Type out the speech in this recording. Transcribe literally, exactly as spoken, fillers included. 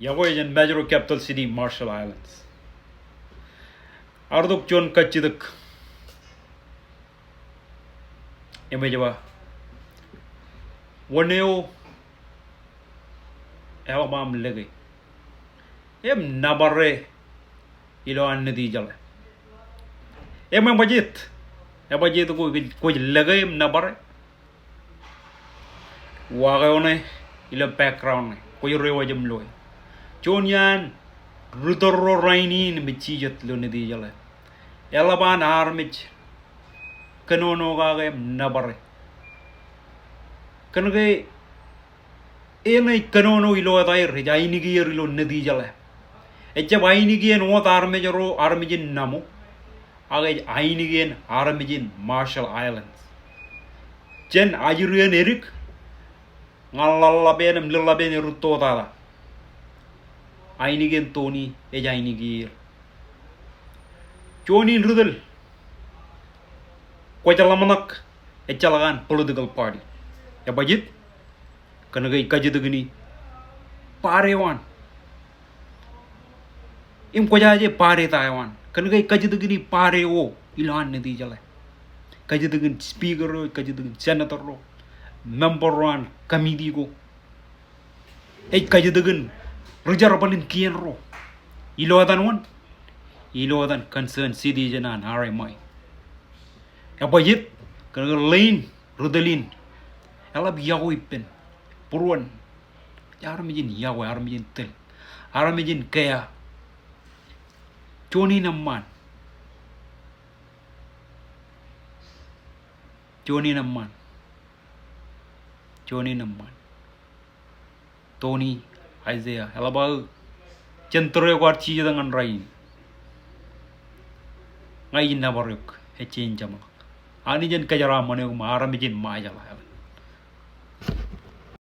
Iọkwe jān Majuro, capital city, Marshall Islands. Ear itok juon kajjitōk im ej ba, wōn eo eḷap aṃ lōke im nōbare ilowaan Nitijeḷā? Im ebajjeet, ebajjeet ko kwōj lōke im nōbare? Uwaak eo ṇe ilo background ṇe, kwōj ro wōj im loe. Juon iaan ri tōl ro rainin im ej jijet ilo Nitijeḷā. Eḷap an armej kōnono kake im nōbare. Kōnke eṇ ej kōnono ilo etaer, ej ainikieer ilo Nitijeḷā. Ejjab ainikien wōt armej ro, armej in Naṃo, ak ej ainikien armej in Marshall Islands. Jān ajri eṇ edik ñan ḷōḷḷap eṇ im lōḷḷap eṇ erūtto tata, ainikien Tony ej ainikieer. Juon in ri tōl, kwōj ḷōmṇak ejjeḷọk an political party. Ebajjeet? Kōnke ej kajjitōkin bar eo an. Im kwōjaje bar eo an. Kōnke ej kajjitōkin bar eo ilowaan Nitijeḷā. Kajjitōkin speaker ro, kajjitōkin senator ro, member ro an committee ko. Ej kajjitōkin ri jerbal in kien ro. Ilo etan wōn? Ilo etan concerned citizen an R M I. Ebajjeet? Kōnke ḷein ri tōl in, eḷap iọkwe ippān būruon. Armej in iọkwe, armej in tōl, armej in kea. Juon in eṃṃaan. Juon in eṃṃaan. Juon in eṃṃaan. Tony, Isaiah, eḷap aō jān tōre kwaar jijet ñan rainin. Ña ij nōbar eok, ejjañin jeṃḷọk. Anij en kōjeraaṃṃan eok im armej in Marshall Islands.